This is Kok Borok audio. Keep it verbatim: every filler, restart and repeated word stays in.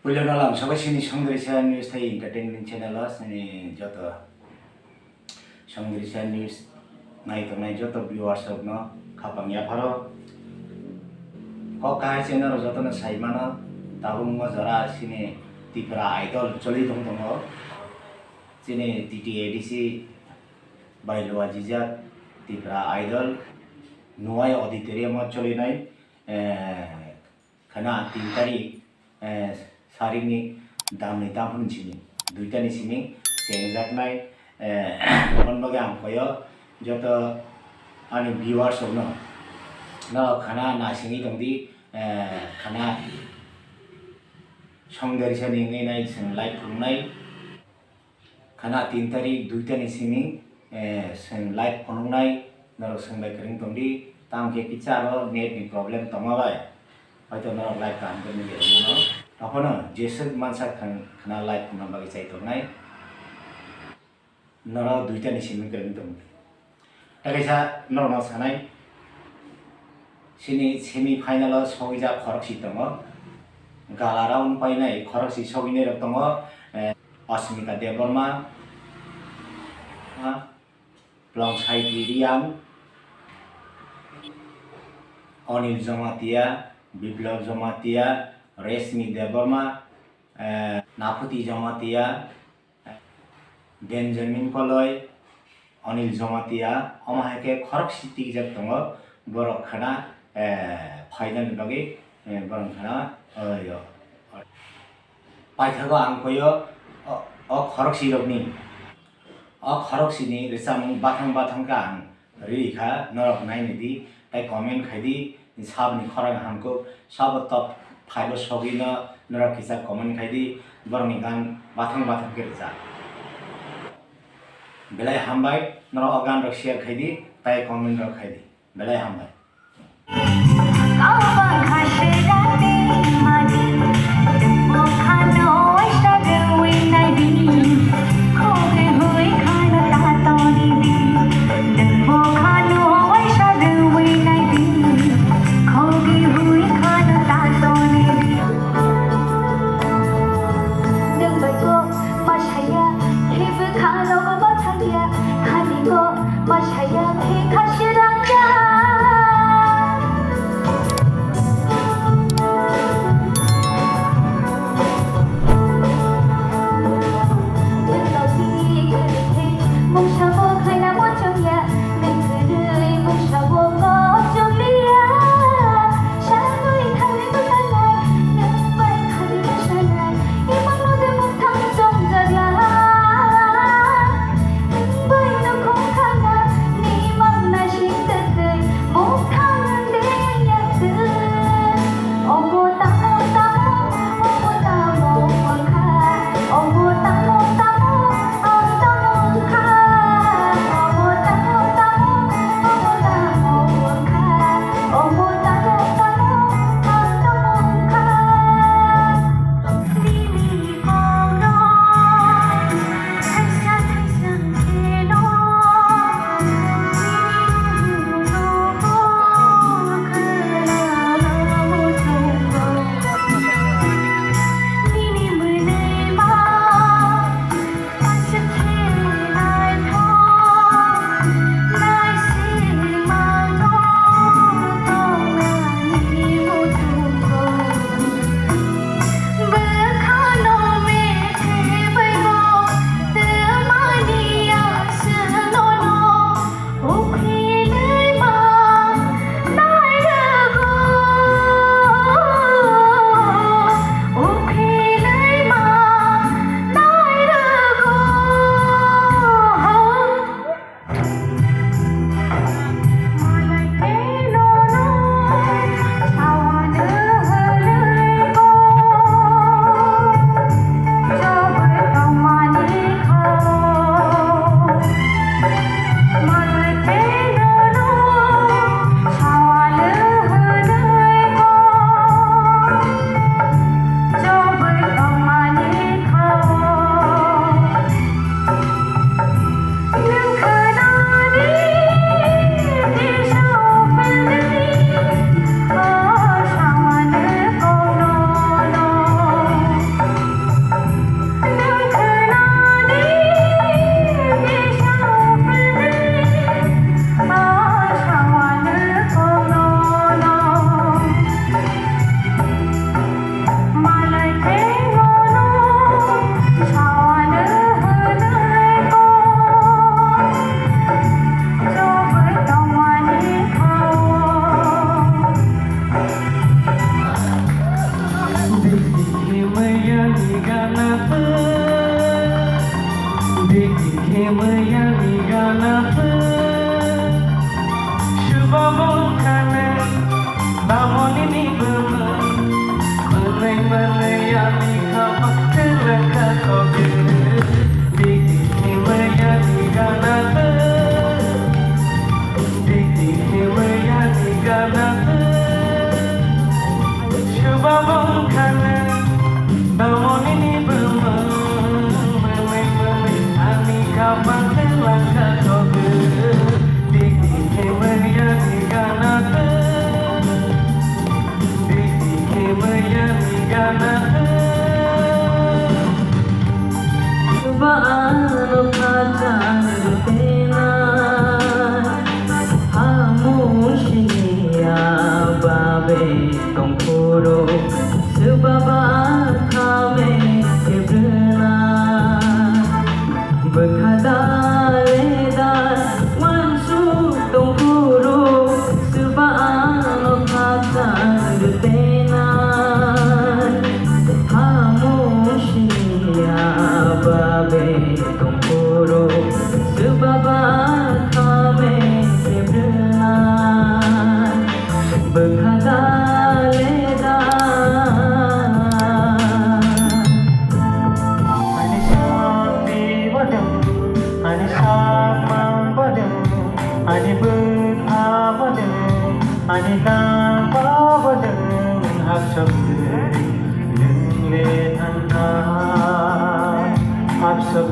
Puilano lamsogo chini Songdrisa News tei Entertainment channel o chini joto Songdrisa News nai tongnai joto viewers rokno khapang yapharo. Kok kahai channel rok jotono sai mano, tabuk mo jora chini Tipra Idol choli tong tongo. Chini T T A D C bai luajijak Tipra Idol Nuai Auditorium o cholinai, eh, khana tin tarik, eh, sarikni damni tamphru ni simi, duitani simi chengjaknai, eh, aboni bagwi ang koyo joto ani viewers rokno, norok khana naisingwi tongdi, eh, khana Songdrisa ni wngwi nai chwng live phunuknai. Khana tin tarik duita ni simi, eh, chwng live phunuknai, norok chwng bai kwrwng tongdi, tamo khe kisa aro net ni problem tongma bai, hoito norok live kaham khe nugwi rwmano. Aphano jeswk mansa khn-, khna live phunukna bagwi chai tongnai, norok duita ni simi kwrwng tongdi. Tei kaisa norokno sanai, chini semi final o sogijak khoroksa tongo, gala round painai khoroksa sogwinai rok tongo, eh, Asmita Debbarma, ah, Plongsaiti Reang, Anil Jamatia, Biplab Jamatia, Reshmi Debbarma, eh, Naphuti Jamatia, Benjamin Koloi, Anil Jamatia, omo hai khe khoroksa tikjak tongo, borok khana, eh, phainani bagwi, eh, borok khana, eh, yo. Paithago ang koyo, o, o khoroksa rokni, o khoroksani rwchapmung bathang bathang khe ang rwi kha, norok nainai di, tei comment khai di, saboni khorang hamkuk, sabo top five o sogwino norok kisa comment khai di, borokni gan bathang bathang khe rwchap. Belai hambai, norok o gan rok share khai di, tei comment rok khai di. Belai hambai. Gana phu, dikti khemaya ni gana phu. Subabong khana, bamoni ni bumung. Manai manai ani khama, tela kha koge. Dikti khemaya ni gana phu. Dikti khemaya ni gana phu. Subabong khana, bamoni ni bumung. Manai manai ani khama, tela kha koge. Dikti khemaya ni gana phu. Dikti khemaya ni gana phu. Ba ano phatar tena, hamu siniya babe tongphuru, subaba khame kebrena. Bwkha da le da wansuk tongphuru, swba ano khakchang rwtenai. Hamung siniya babe tongphuru, swba ba khame kebrwnai. Bwkha da le da. Ani sakni bodong, ani sakmang bodong, ani bwkha bodong, ani tangba bodong, hapsok nwng le thangkha, hapsok